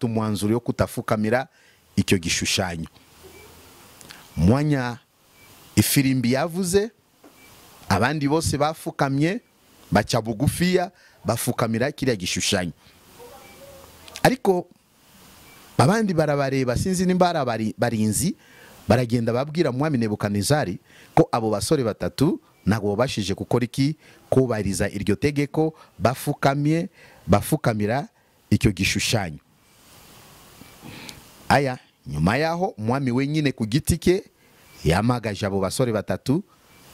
Umwanzuro yo kutafukamira icyo gishushanyo. Mwanya ifirimbi yavuze, abandi bose bafukamye baca bugufiya bafukamira kiriya gishushanyo. Ariko abandi barabareba, sinzi nimba barinzi, baragenda babwira mwami Nebukadinezari ko abo basore batatu ntabwo babashije gukora iki, kubahiriza iryo tegeko, bafukamye bafukamira icyo gishushanyo. Aya nyuma yaho mwami wenyine ku giti cye yamagaje abo basore batatu,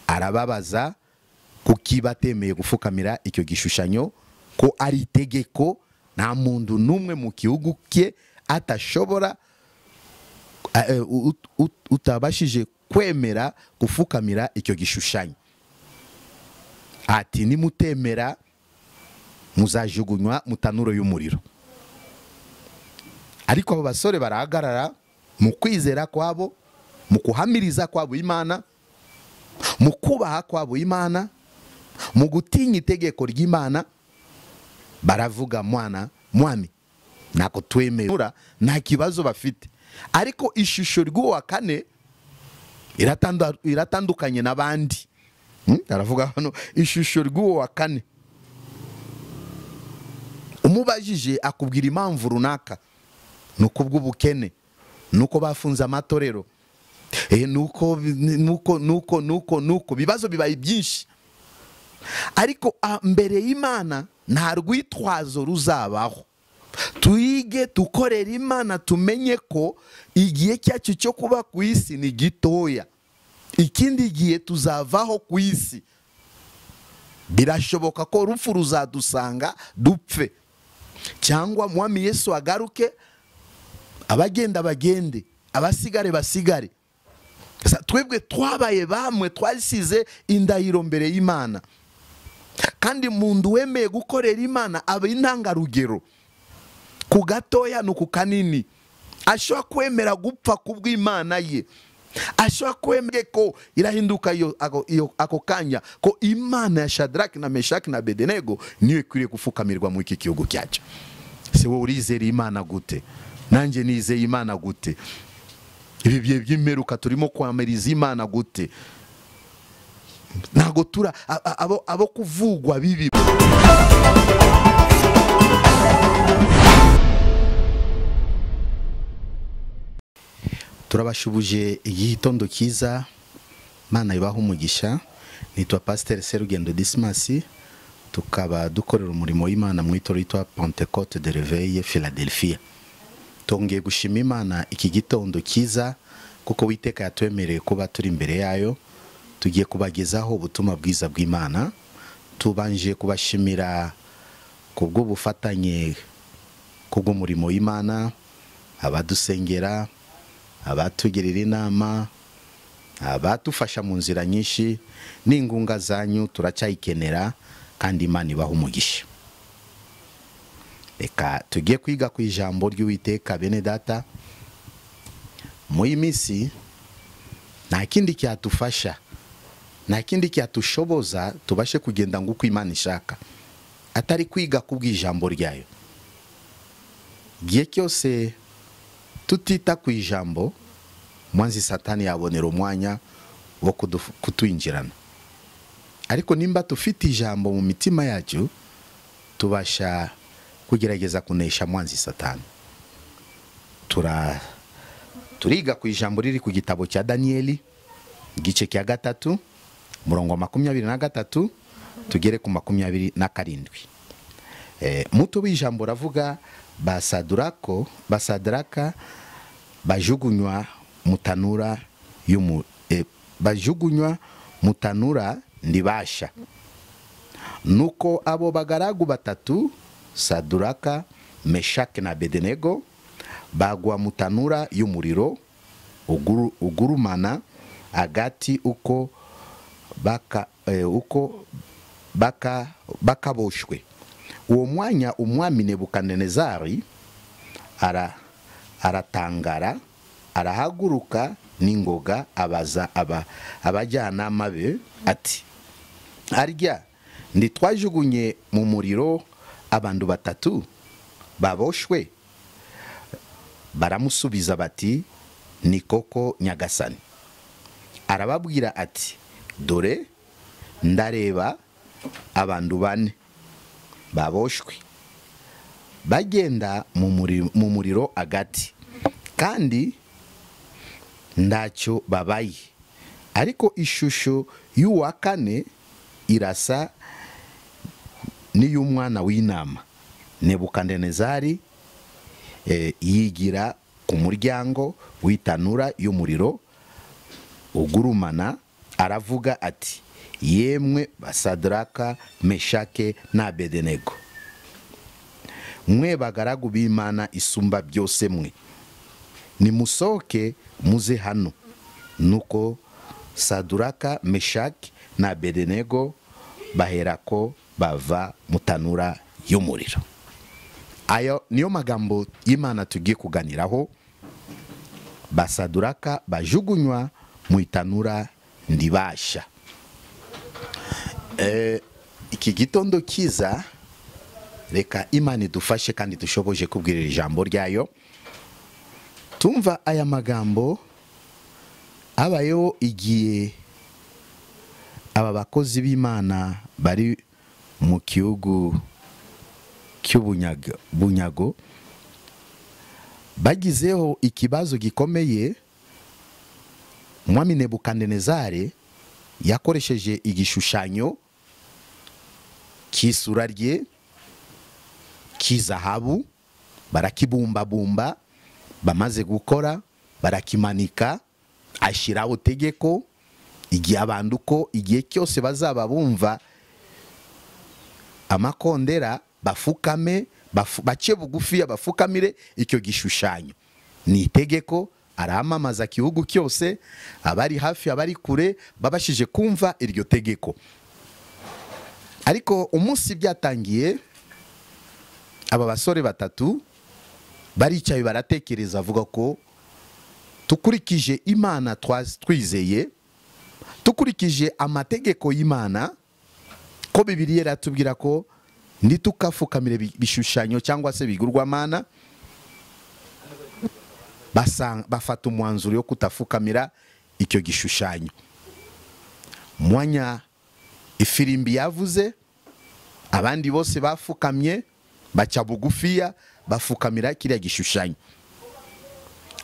arababaza kuki batemeye gufukamira icyo gishushanyo, ko ari itegeko, nta muntu n'umwe mu gihugu cye atashobora utabashije kwemera gufukamira icyo gishushanyo. Ati nimutemera muzajugunywa mu tanuro y'umuriro. Ariko abo basore barahagarara mu kwizera kwabo, mu kuhamiriza kwabo Imana, mu kubaha kwabo Imana, mu gutinya itegeko ry'Imana, baravuga mwana mwami nako twemera, nta kibazo bafite. Ariko ishusho ry'uwa kane iratandukanye n'abandi. Aravuga hano ishusho ry'uwa kane, umubajije akubwira impamvu runaka, nuko bw'ubukene, nuko bafunze amatorero, nuko nuko nuko nuko nuko bibazo bibaye byinshi. Ariko mbere y'Imana nta rwitwazo ruzabaho. Twige tukorera Imana, tumenye ko igihe cyacu cyo kuba ku isi ni gitoya, ikindi gihe tuzavaho ku isi. Birashoboka ko urupfu ruzadusanga dupfe, cyangwa mwami Yesu agaruke, abagenda bagende, abasigare basigare. Twebwe twabaye bamwe, twasize indahiro mbere y'Imana. Kandi umuntu wemeye gukorera Imana aba intangarugero, ku gatoya no ku kanini. Ashobora kwemera gupfa kubw'Imana ye, ashobora kwemera ko irahinduka iyo ako kanya, ko Imana ya Shadrach na Meshach na Abednego niyo ikwiriye gufukamirwa mu iki gihugu cyacu. Se wowe urizera Imana gute? Nanjye nizeye Imana gute? Ibi bihe by'imperuka turimo kwamiriza Imana gute? Ntago tura abo kuvugwa bibi. Turabashubuje igitondo cyiza, Mana ibaha umugisha. Nitwa Pasteur Serugendo Dismas, tukaba dukorera umurimo w'Imana mu itorero ryitwa Pentecote de Réveil Philadelphia. Tongeye gushima Imana iki gitondo cyiza kuko Uwiteka yatwemereye kuba turi imbere yayo. Tugiye kubagezaho ubutumwa bwiza bw'Imana. Tubanje kubashimira kubw'ubufatanye kubw'umurimo w'Imana, abadusengera, abatugirira inama, abatufasha mu nzira nyinshi, n'ingunga zanyu turacyayikenera, kandi Imana ibaha umugisha. Reka tugiye kwiga ku ijambo ry'Uwiteka. Bene data, mu iyi minsi nta kindi cyatufasha, nta kindi cyatushoboza tubashe kugenda nguko Imana ishaka, atari kwiga kubw'ijambo ryayo. Gihe cyose tutita ku ijambo, mwanzi Satani yabonera umwanya wo kutwinjirana. Ariko nimba tufite ijambo mu mitima yacu, tubasha kugerageza kunesha mwanzi Satani. Turiga ku ijambo riri ku gitabo cya Danieli, igice cya 3, murongo 23 tugere ku 27. Muto w'ijambo ravuga basadraka bajugunywa mutanura bajugunywa mutanura ndibasha. Nuko abo bagaragu batatu, Sadraka, Meshaki na Abednego, bagwa mutanura y'umuriro ugurumana agati uko bakaboshwe. Uwo mwanya umwami Nebukadinezari aratangara, arahaguruka n'ingoga, abaza abajyanama be ati arya ntitwajugunye mu muriro abantu batatu baboshwe? Baramusubiza bati ni koko Nyagasani. Arababwira ati dore ndareba abantu bane baboshwe bagenda mu muriro agati, kandi ndacyo babaye, ariko ishusho y'uwa kane irasa n'iy'umwana w'intama. Nebukadinezari yigira ku muryango w'itanura y'umuriro ugurumana, aravuga ati yemwe Basadraka, Meshake na Abedenego, mwe bagaragu b'Imana isumba byose mwe, nimusohoke muze hano. Nuko Sadraka, Meshake na Abedenego baherako bava mutanura y'umuriro. Ayo niyo magambo y'Imana tugiye kuganiraho. Basaduraka bajugunywa mu itanura ndibasha. Iki gitondo kiza, reka Imana idufashe kandi dushoboje kubwirira ijambo ryayo. Tumva aya magambo abayeho igihe aba bakozi b'Imana bari mu gihugu cy'ubunyago bagizeho ikibazo gikomeye. Mwami Nebukadinezari yakoresheje igishushanyo cy'isura rye cy'izahabu, barakibumbabumba, bamaze gukora barakimanika, ashyiraho tegeko igihe abantu ko igihe cyose bazaba bumva amakondera bafukame, bace bugufi bafukamire icyo gishushanyo. Ni itegeko aramamaza gihugu cyose, abari hafi abari kure babashije kumva iryo tegeko. Ariko umunsi byatangiye, aba basore batatu baricaye baratekereza, avuga ko tukurikije Imana twizeye, tukurikije amategeko y'Imana, ko Bibiliya iratubwira ko nitukafukamire bishushanyo cyangwa se bigurwamana, bafata umwanzuro yo kutafukamira icyo gishushanyo. Mwanya ifirimbi yavuze, abandi bose bafukamye baca bugufiya bafukamira kiriya gishushanyo.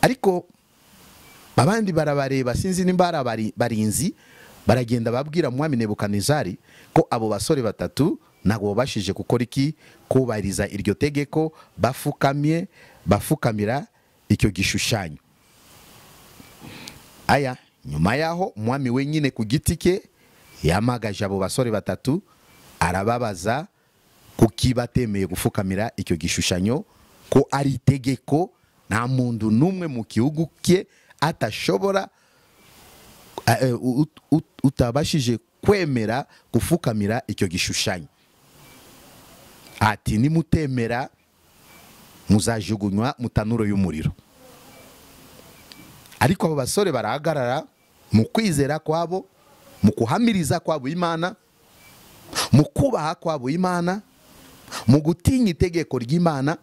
Ariko abandi barabareba, sinzi nimba ari barinzi, baragenda babwira mwami Nebukadinezari ko abo basore batatu ntabwo babashije gukora iki, kubahiriza iryo tegeko, bafukamye bafukamira icyo gishushanyo. Aya nyuma yaho mwami wenyine ku giti cye yamagaje abo basore batatu, arababaza kuki batemeye gufukamira icyo gishushanyo, ko ari itegeko, nta muntu n'umwe mu gihugu cye atashobora utabashije kwemera gufukamira icyo gishushanyo. Ati nimutemera muzajugunywa mu tanuro y'umuriro. Ariko abo basore barahagarara mu kwizera kwabo, mu kuhamiriza kwabo Imana, mu kubaha kwabo Imana, mu gutinya itegeko ry'Imana,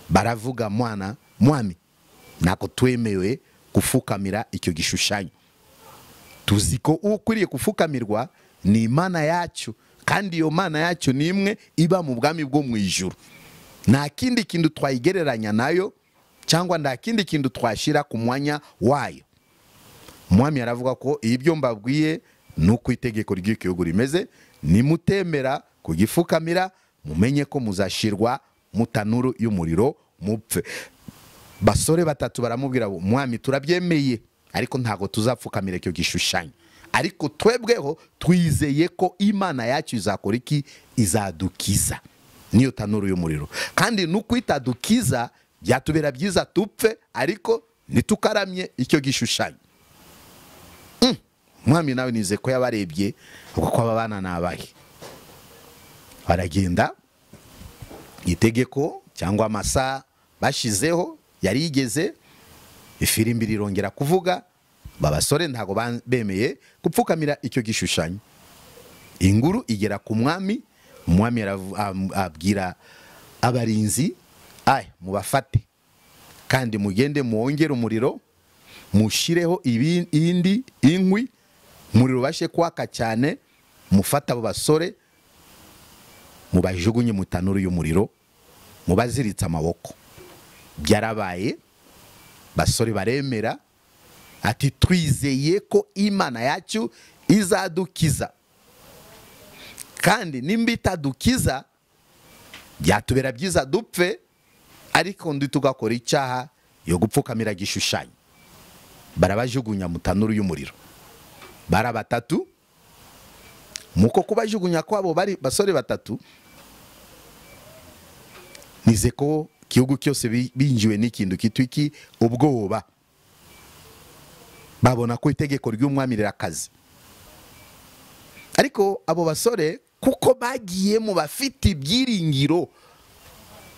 baravuga mwana mwami, nako twemewe gufukamira icyo gishushanyo. Tuzi ko ukwiriye gufukamirwa ni Imana yacu, kandi iyo Mana yacu ni imwe iba mu bwami bwo mu ijuru. Nta kindi kintu twayigereranya nayo, cyangwa nta kindi kintu twashira ku mwanya wayo. Mwami aravuga ko ibyo mbabwiye nuko itegeko ry'igihugu rimeze, nimutemera kugifukamira mumenye ko muzashirwa mu tanuru y'umuriro mupfe. Basore batatu baramubwira bo, mwami turabyemeye, ariko ntago tuzapfukamira icyo gishushanyo, ariko twebweho twizeye ko Imana yacu izakora iki, izadukiza niyo tanuru y'umuriro. Kandi nuko itadukiza byatubera byiza tupfe, ariko nitukaramye icyo gishushanyo. Mwami nawe nize ko yabarebye kuko aba bana nabahe. Baragenda, itegeko cyangwa amasaha bashizeho yari yigeze, ifirimbi rirongera kuvuga, babasore ntago bemeye gupfukamira icyo gishushanyo. Inguru igera ku mwami, umwami abwira abarinzi, ay mubafate Kandi mugende muwongere umuriro, mushireho indi inkwi, umuriro bashe kwaka cyane, mufata abo basore mubajugunye mu tanuru y'umuriro, mubaziritse amaboko. Byarabaye, basore baremera, ati twizeye ko Imana yacu izadukiza, kandi nimba itadukiza byatubera byiza dupfe, ariko ndi tugakora icyaha yo gupfukamira gishushanyo. Barabajugunya mu tanuru y'umuriro, bara batatu. Muko kubajugunya kwabo bari basore batatu, nize ko kihugu cyose binjiwe n'ikintu kitwiki ubwoba, babona ko itegeko ry'umwami rirakaze. Ariko abo basore kuko bagiye mu bafite ibyiringiro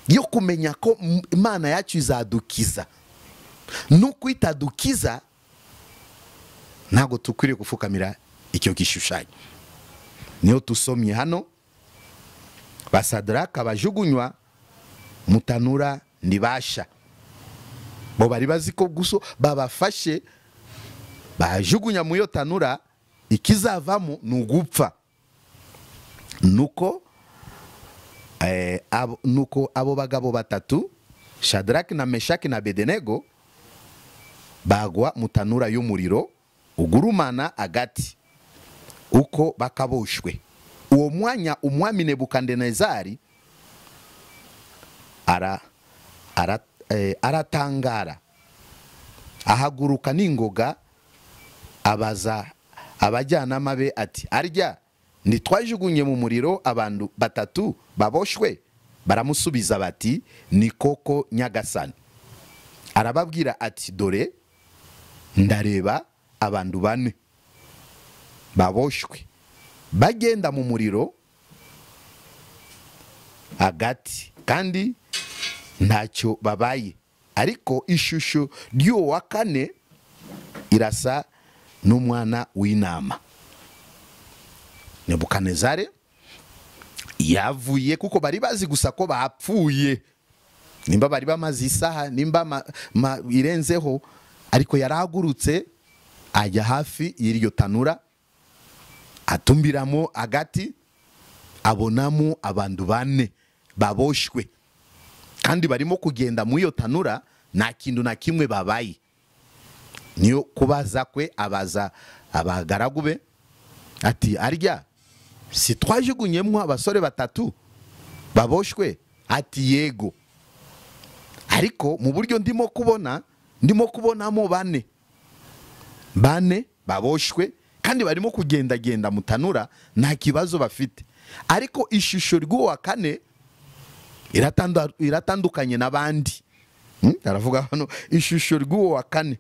yo kumenya ko Imana yacu izadukiza, nuko itadukiza ntago tukwiriye gufukamira icyo gishushanyo. Niyo tusomye hano, Basadraka bajugunywa mutanura ndibasha. Bo bari bazi ko guso babafashe bajugunya muyo tanura, ikizavamo nugupfa. Nuko nuko abo bagabo batatu, Shadrach na Meshaki na Abednego, bagwa mutanura y'umuriro ugurumana agati uko bakaboshwe. Uwo mwanya umwami Nebukadinezari aratangara, ahaguruka n'ingoga, abaza abajyanama be ati arya ntitwajugunye mu muriro abantu batatu baboshwe? Baramusubiza bati ni koko Nyagasani. Arababwira ati dore ndareba abantu bane baboshwe bagenda mu muriro agati, kandi ntacyo babaye, ariko ishusho ry'uwo wa kane irasa n'umwana w'intama. Nebukadinezari yavuye, kuko bari bazi gusa ko bapfuye, nimba bari bamaze isaha, nimba irenzeho, ariko yarahagurutse ajya hafi y'iryo tanura, atumbiramo agati, abonamo abantu bane baboshwe, kandi barimo kugenda mu iyo tanura, nta kintu na kimwe babaye. Niyo kubaza kwe abaza abagaragu be ati arya si twajugunyemwo abasore batatu baboshwe? Ati yego, ariko mu buryo ndimo kubona, ndimo kubonamo bane baboshwe, kandi barimo kugendagenda mutanura, nta kibazo bafite, ariko ishusho ry'uwo wa kane iratandukanye n'abandi. Aravuga hano ishusho ry'uwo wa kane,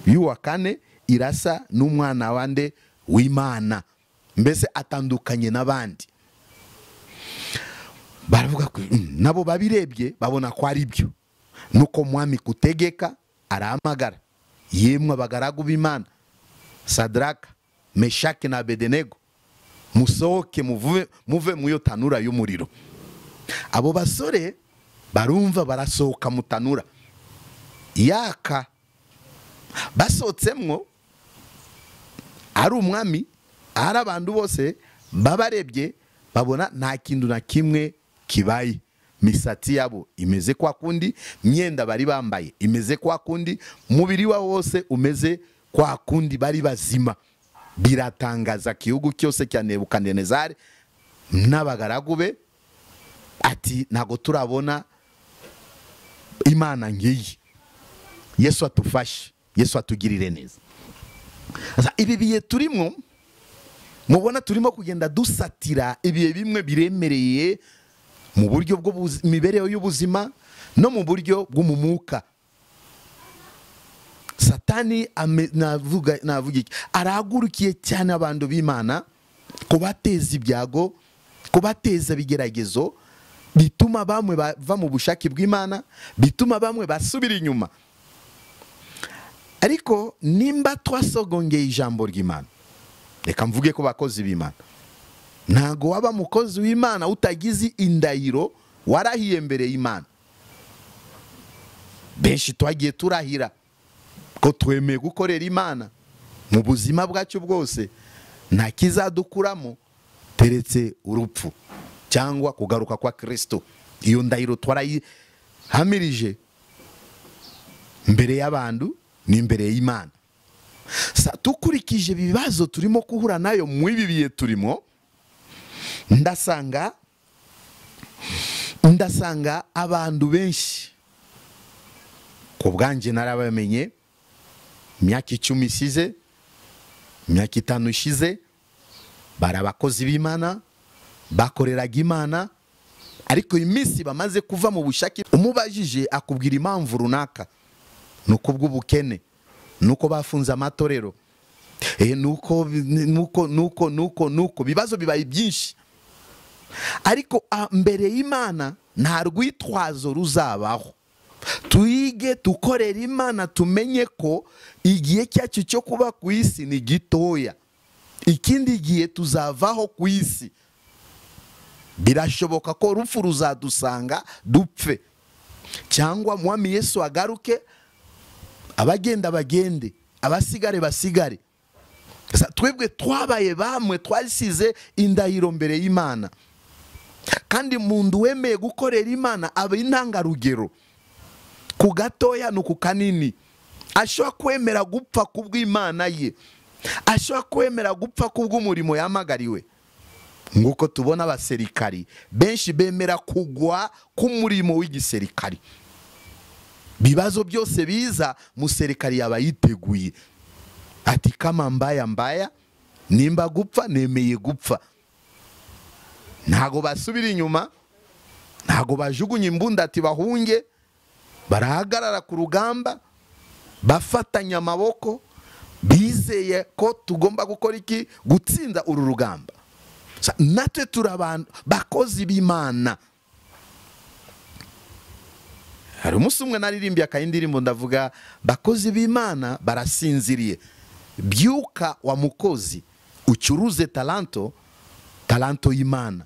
y'uwa kane irasa n'umwana wande w'Imana, mbese atandukanye n'abandi. Baravuga nabo babirebye babona ko ari byo. Nuko mwami kutegeka arahamagara, yemwe abagaragu b'Imana, Sadraka, Meshaki na Abednego, musohoke muve muyo tanura y'umuriro. Abo basore barumva barasohoka mutanura yaka. Basohotsemwo ari umwami, ari abantu bose babarebye babona nta kintu na kimwe kibaye. Misatsi yabo imeze kwa kundi, myenda bari bambaye imeze kwa kundi, mubiri wabo wose umeze kwa kundi, bari bazima. Biratangaza kihugu cyose cya Nebukadinezari n'abagaragu be, ati ntago turabona Imana ngiyi. Yesu atufashe, Yesu atugirire neza. Ibi bihe turimo mubona turimo kugenda dusatira ibihe bimwe biremereye mu buryo bw'imibereho y'ubuzima no mu buryo bw'umumuka. Satani navuga iki, arahagurukiye cyane abantu b'Imana kubateza ibyago, kubateza bigeragezo bituma bamwe bava mu bushake bw'Imana, bituma bamwe basubira inyuma. Ariko nimba twasogongeye ijambo ry'Imana, reka mvuge ko bakozi b'Imana, ntago waba mukozi w'Imana utagize indahiro warahiye mbere y'Imana. Benshi twagiye turahira ko twemeye gukorera Imana mu buzima bwacu bwose, nta kizadukuramo teretse urupfu cyangwa kugaruka kwa Kristo. Iyo ndahiro twarayihamirije mbere y'abantu n'imbere y'Imana. Tukurikije ibibazo turimo kuhura nayo mu ibi bihe turimo, ndasanga abantu benshi ku bwanjye narabamenye imyaka 10 ishize, imyaka 5 ishize, bari abakozi b'Imana, bakoreraga Imana, ariko iminsi bamaze kuva mu bushake, umubajije akubwira impamvu runaka, nuko bw'ubukene, nuko bafunze amatorero, nuko nuko nuko nuko nuko bibazo bibaye byinshi. Ariko mbere y'Imana nta rwitwazo ruzabaho. Tuyige tukorera Imana, tumenye ko igihe cyacu cyo kuba ku isi ni gitoya, ikindi gihe tuzavaho ku isi. Birashoboka ko urupfu ruzadusanga dupfe, cyangwa Mwami Yesu agaruke, abagenda bagende, abasigare basigare. Twebwe twabaye bamwe, twasize indahiro mbere y'Imana. Kandi umuntu wemeye gukorera Imana aba intangarugero ku gatoya no ku kanini. Ashobora kwemera gupfa kubw'Imana ye, ashobora kwemera gupfa kubw'umurimo yamagariwe. Nguko tubona abaserikari benshi bemera kugwa k'umurimo w'igiserikari. Bibazo byose biza, muserikari yaba yiteguye ati kama mbaya mbaya, nimba gupfa nemeye gupfa. Ntago basubira inyuma, ntago bajugunya imbunda ati bahunge, barahagarara ku rugamba, bafatanya amaboko, bizeye ko tugomba gukora iki? Gutsinda uru rugamba. Natwe turi abantu bakozi b'Imana. Hari umunsi umwe naririmbye akayindirimbo ndavuga, bakozi b'Imana barasinziriye, byuka wa mukozi ucuruze talanto, talanto y'Imana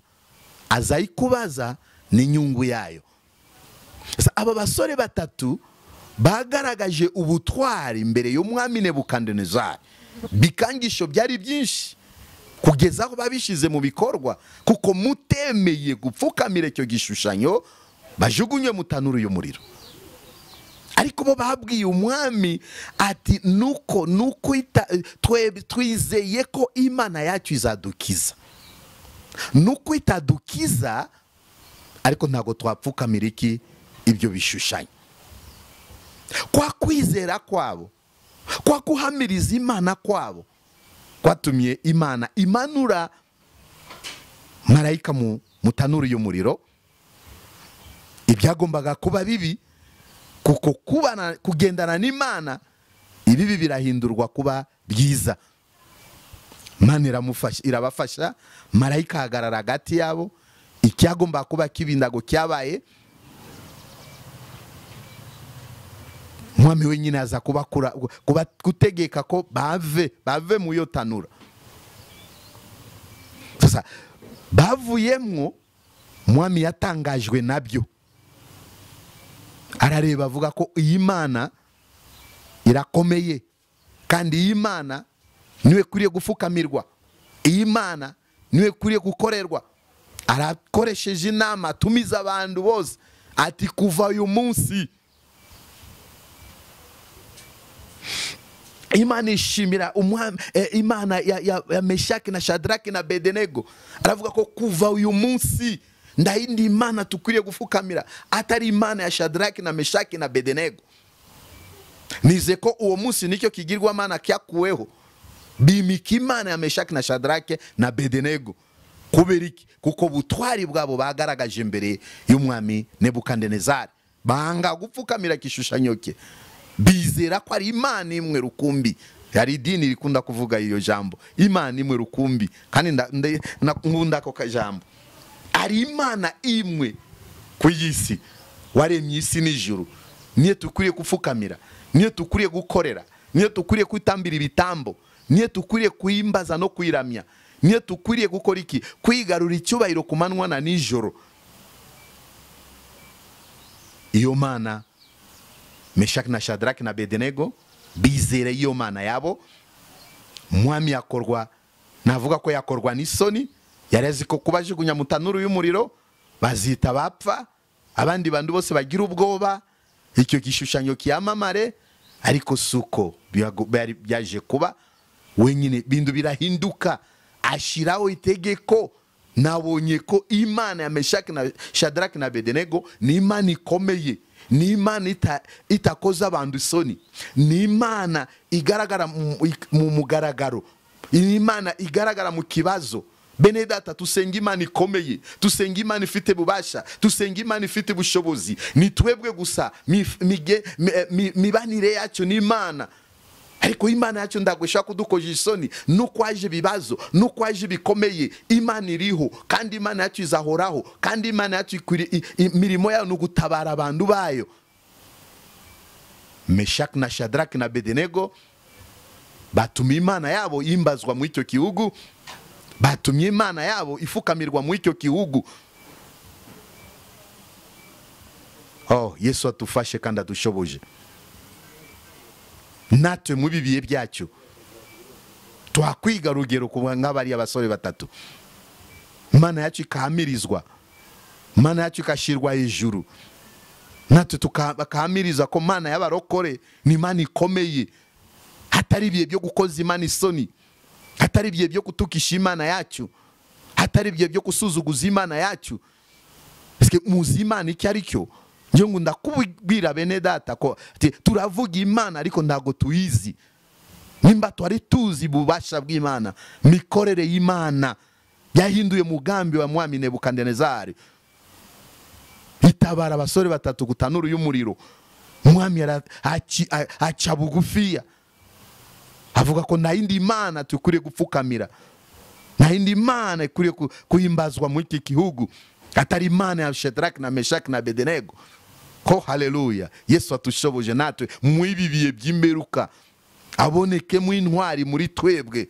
azayikubaza n'inyungu yayo. Aba basore batatu bagaragaje ubutwari imbere y'umwami Nebukadinezari. Bikangisho byari byinshi kugeza aho babishize mu bikorwa, kuko mutemeye gupfukamira icyo gishushanyo bajugunywe mu tanuru y'umuriro. Ariko bo babwiye umwami ati nuko nuko twizeye ko Imana yacu izadukiza, nuko itadukiza ariko ntago twapfukamira iki ibyo bishushanyo. Kwa kwizera kwabo, kwa kuhamiriza Imana kwabo, kwatumye Imana imanura marayika mu tanuru y'umuriro. Ibyagombaga kuba bibi, kuko kubana kugendana n'Imana ibibi birahindurwa kuba byiza. Imana iramufasha, irabafasha, marayika ahagarara hagati yabo. Icyagomba kuba kibi ndago cyabaye. Mwami wenyine aza kubakura, kutegeka ko bave mu yo tanura. Sasa bavuyemwo, mwami yatangajwe nabyo. Arareba avuga ko iyi Mana irakomeye, kandi iyi Mana niwe kuriye gufukamirwa, iyi Mana niwe kuriye gukorerwa. Arakoresheje inama, atumiza abantu bose ati kuva uyu munsi Imana ishimira umwami, Imana ya Meshaki na Shadraki na Bedenego. Aravuga ko kuva uyu munsi ndahindi Imana tukwiriye gufukamira atari Imana ya Shadraki na Meshaki na Bedenego. Nize ko uwo munsi nicyo kigirwa mana cyakuweho, bimika Imana ya Meshaki na Shadraki na Bedenego. Kubera iki? Kuko butwari bwabo bagaragaje imbere y'umwami Nebukadinezari, banga gupfukamira kishushanyo cye, bizera ko ari Imana imwe rukumbi. Hari idini rikunda kuvuga iyo jambo, Imana imwe rukumbi, kandi nkunda ako kajambo. Ari Imana imwe ku isi, waremye isi n'ijuru, niyo tukwiriye gupfukamira, niyo tukwiriye gukorera, niyo tukwiriye kwitambira ibitambo, niyo tukwiriye kuyimbaza no kuyiramya, niyo tukwiriye gukora iki? Kwigarura icyubahiro ku manywa na nijoro. Iyo Mana Meshaki na Shadraki na Abedenego bizere iyo mana yabo. Mwami yakorwa, navuga ko yakorwa n'isoni, yarezi ko kubajugunya mu tanuru y'umuriro bazita bapfa, abandi bantu bose bagira ubwoba, icyo gishushanyo kiyamamare. Ariko suko byaje kuba wenyine, bintu birahinduka, ashiraho itegeko. Nabonye ko Imana ya Meshaki na Shadraki na Abedenego ni Imana ikomeye, ni Imana itakoza abantu isoni, ni Imana igaragara mu mugaragaro, ni Imana igaragara mu kibazo. Bene data, tusenga Imana ikomeye, tusenga Imana ifite bubasha, tusenga Imana ifite bushobozi. Ni twebwe gusa mibanire yacu ni Imana. Ariko Imana yacu ndagwesha kudukoje isoni, nuko aje bibazo, nuko aje bikomeye, Imana iriho kandi Imana yacu izahoraho, kandi Imana yacu imirimo yayo nugutabara abantu bayo. Meshaki na Shadraki na Abedenego batumye Imana yabo imbazwa mu icyo gihugu, batumye Imana yabo ifukamirwa mu icyo gihugu. Oh, Yesu atufashe kandi adushoboje. Natwe mu bibiye byacu twakwiga rugero ku nk'abari abasore batatu. Imana yacu ikahamirizwa, Imana yacu ikashirwa hejuru, natwe tukahamiriza ko Imana y'abarokore ni Imana ikomeye. Hatari ibihe byo gukoza Imana isoni, hatari ibihe byo kutukisha Imana yacu, hatari ibihe byo gusuzuguza Imana yacu. Eske muzi Imana icyo ari cyo? Nje ngo ndakubwira bene data ko turavuga Imana ariko ndago tuyizi. Nimba twari tuzi bubasha bw'Imana, mikorere y'Imana yahinduye mugambi wa mwami Nebukadinezari, itabara abasore batatu gutanura y'umuriro. Mwami aca bugufiya, avuga ko nta yindi Imana tukwiriye gupfukamira, nta yindi Imana ikwiriye kuhimbazwa muri iki gihugu atari Imana ya Shadraki na Meshaki na Abedenego. Ko haleluya, Yesu atushoboje natwe mu ibi bihe by'imperuka abonekemo intwari muri twebwe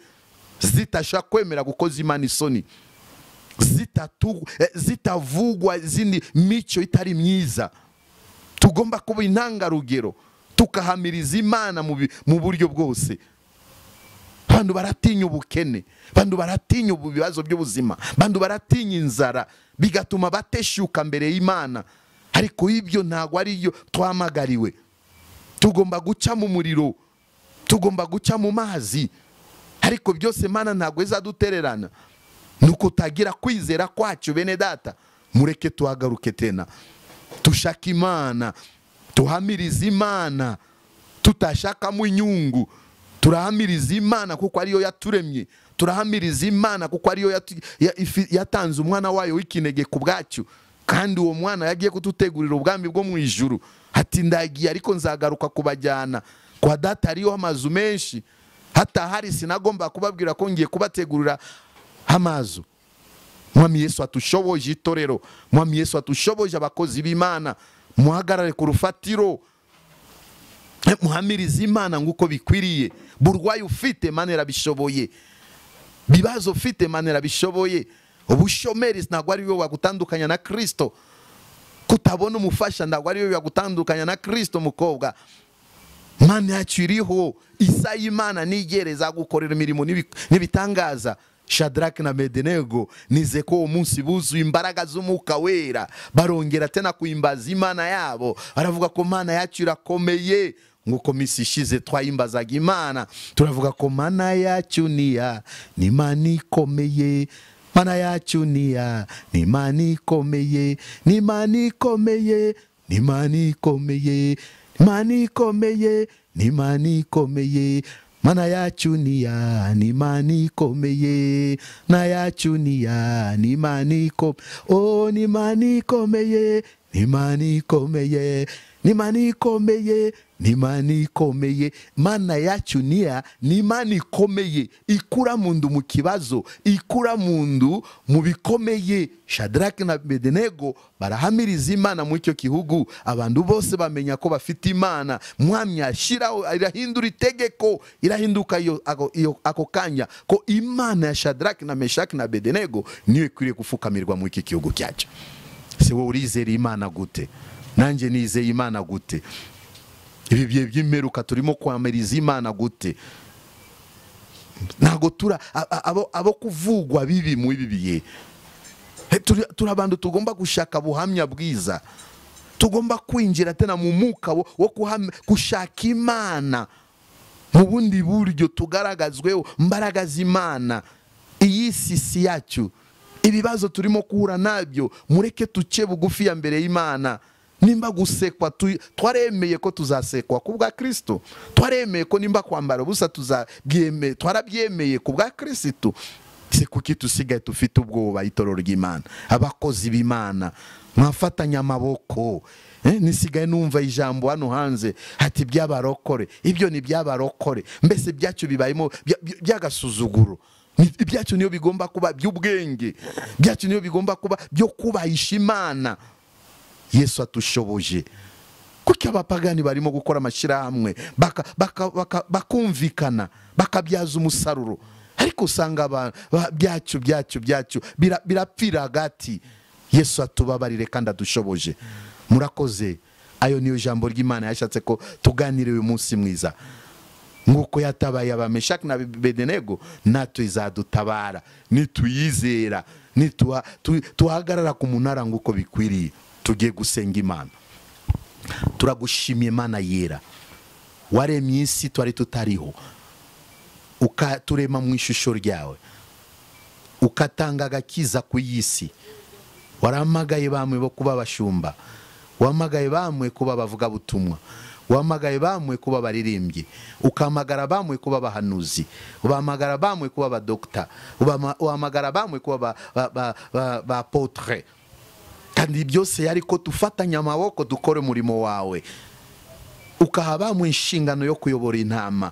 zitasha kwemera gukoza Imana isoni, zitavugwa izindi mico itari myiza. Tugomba kuba intangarugero, tukahamiriza Imana mu buryo bwose. Bantu baratinya ubukene, bantu baratinya ibibazo by'ubuzima, bantu baratinya inzara, bigatuma bateshuka mbere y'Imana. Ariko ibyo ntago ari yo twamagariwe. Tugomba guca mu muriro, tugomba guca mu mazi, ariko byose Imana ntago izadutererana. Nuko tagira kwizera kwacu. Bene data, mureke tuhagaruke tena, tushaka Imana, tuhamirize Imana, tutashakamo inyungu. Turahamiriza Imana kuko ariyo yaturemye, turahamiriza Imana kuko ariyo yatanze umwana wayo w'ikinege ku bwacu, kandi uwo mwana yagiye kututegurira ubwami bwo mu ijuru. Ati ndagiye ariko nzagaruka kubajyana kwa data, ariyo amazu menshi, hata hari sinagomba kubabwira ko ngiye kubategurira amazu. Mwami Yesu atushoboje itorero, Mwami Yesu atushoboje abakozi b'Imana, muhagarare ku rufatiro, muhamirize Imana nguko bikwiriye. Burwayi ufite Imana irabishoboye, bibazo ufite Imana irabishoboye, ubushomeri ntabwo ari we wagutandukanya na Kristo, kutabona umufasha ntabwo ari we wagutandukanya na Kristo. Mukobwa, Imana yacu iriho, isa y'Imana nigereza gukorera imirimo n'ibitangaza. Shadraki na Abedenego nize ko uwo munsi buzuye imbaraga z'Umwuka Wera, barongera tena kuimbaza Imana yabo, baravuga ko Imana yacu irakomeye. Nguko misi ishize twayimbazaga Imana, turavuga ko Mana yacu niya ni Imana ikomeye, Mana yacu niya ni Imana ikomeye, ni Imana ikomeye, ni Imana ikomeye, Imana ikomeye, ni Imana ikomeye. Mana yacu niya ni Imana ikomeye, na yacu niya ni Imana ikomeye, oh ni Imana ikomeye, ni Imana ikomeye, ni Imana ikomeye, ni Imana ikomeye. Mana yacu niya ni Imana ikomeye, ikura mundu mu kibazo, ikura mundu mu bikomeye. Shadraki na Abedenego barahamiriza Imana mu icyo gihugu, abantu bose bamenya ko bafite Imana. Mwami ashiraho, irahindura itegeko, irahinduka iyo ako kanya ko Imana ya Shadraki na Meshaki na Abedenego niyo ikwiriye gufukamirwa mu iki gihugu cyacu. Se wowe urizera Imana gute? Nanjye nizeye Imana gute? Ibi bihe by'imperuka turimo kwamiriza Imana gute? Ntago tura abo kuvugwa bibi mu ibi bihe. Turi abantu tugomba gushaka buhamya bwiza, tugomba kwinjira tena mu mwuka wo gushaka Imana mu bundi buryo, tugaragazweho mbaraga z'Imana. Iyi si yacu, ibibazo turimo kuhura nabyo, mureke tuce bugufi ya mbere y'Imana. Nimba gusekwa twaremeye ko tuzasekwa ku bwa Kristo, twaremeye ko nimba kwambara ubusa tuzabyemeye, twarabyemeye ku bwa Kristo. Se kuki tusigaye tufite ubwoba? Itorero ry'Imana, abakozi b'Imana, mwafatanya amaboko. Nisigaye numva ijambo hano hanze hati by'abarokore, ibyo ni by'abarokore. Mbese byacu bibayemo by'agasuzuguro. Ibyacu niyo bigomba kuba by'ubwenge, byacu niyo bigomba kuba byo kubahisha Imana. Yesu atushoboje. Kuki abapagani barimo gukora amashirahamwe bakumvikana bakabyaza umusaruro, ariko usanga byacu byacu byacu birapfira hagati. Yesu atubabarire kandi adushoboje. Murakoze. Ayo niyo jambo ry'Imana yashatse ko tuganire uyu munsi mwiza. Nguko yatabaye Abameshaki na Abedenego, natwe izadutabara nituyizera, tuhagarara ku munara nguko bikwiriye. Tugiye gusenga Imana. Turagushimiye Imana yera, waremye isi twari tutariho, ukaturema mu ishusho ryawe, ukatanga agakiza ku isi. Waramagaye bamwe bo kuba abashumba, wamagaye bamwe kuba abavuga butumwa, wamagaye bamwe kuba abaririmbyi, ukamagara bamwe kuba abahanuzi, uhamagara bamwe kuba abadokta, uhamagara bamwe kuba ba apotre. Kandi byose ariko tufatanya amaboko dukore umurimo wawe, ukaha bamwe inshingano yo kuyobora intama.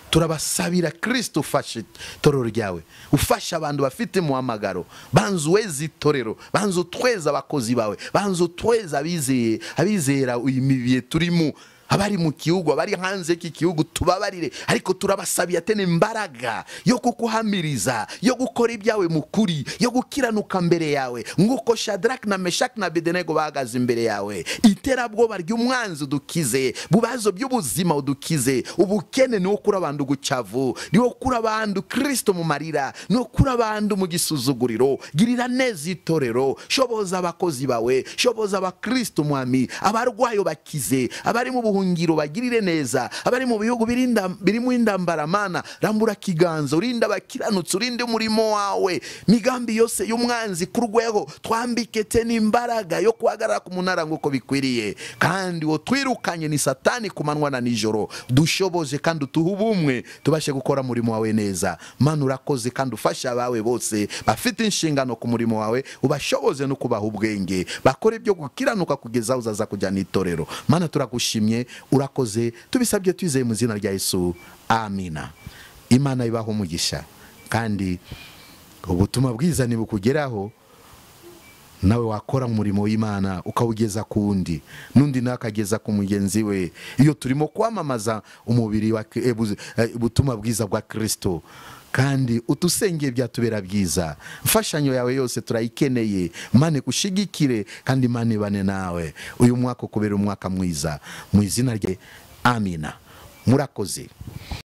Turabasabira Kristo ufashe itorero ryawe, ufashe abantu bafite muhamagaro, banzu weze itorero, banzu tweza abakozi bawe, banzu tweza abizeye, abizera imibiye turimo, abari mu gihugu, abari hanze y'iki gihugu, tubabarire. Ariko turabasabiye tene imbaraga yo kukuhamiriza, yo gukora ibyawe mukuri, yo gukiranuka mbere yawe, nguko Shadrach na Meshach na Abedenego bahagaze imbere yawe. Iterabwoba ry'umwanzi udukize, bubazo by'ubuzima udukize, ubukene ni kuri abantu gucavu, ni kuri abantu Kristo mu marira, ni kuri abantu mu gisuzuguriro. Girira neza itorero, shoboza abakozi bawe, shoboza abakristo mwami, abarwayo bakize, abari mu buhungiro bagirire neza, abari mu bihugu birimo indambara. Mana rambura kiganza, urinda abakiranutsi, urinde umurimo wawe. Migambi yose y'umwanzi kurweho, twambike tena imbaraga yo kuhagarara ku munara nguko bikwiriye. Kandi wo twirukanye ni Satani kumanwa na nijoro, dushoboze kandi utuhe ubumwe, tubashe gukora umurimo wawe neza. Mana urakoze kandi ufasha abawe bose bafite inshingano ku murimo wawe, ubashoboze no kubaha ubwenge, bakore ibyo gukiranuka kugeza uzaza kujyana itorero. Mana turagushimye, urakoze, tubisabye twizeye mu izina rya Yesu, amina. Imana ibaho umugisha, kandi ubutumwa bwiza nibukugeraho, nawe wakora umurimo w'Imana ukawugeza ku wundi, n'undi nakageza ku mugenzi we. Iyo turimo kwamamaza umubiri wa ubutumwa bwiza bwa Kristo, kandi utusengeye byatubera byiza. Mfashanyo yawe yose turayikeneye. Mane kushigikire kandi Imana ibane nawe. Uyu mwaka ukubera umwaka mwiza mu izina rye, amina. Murakoze.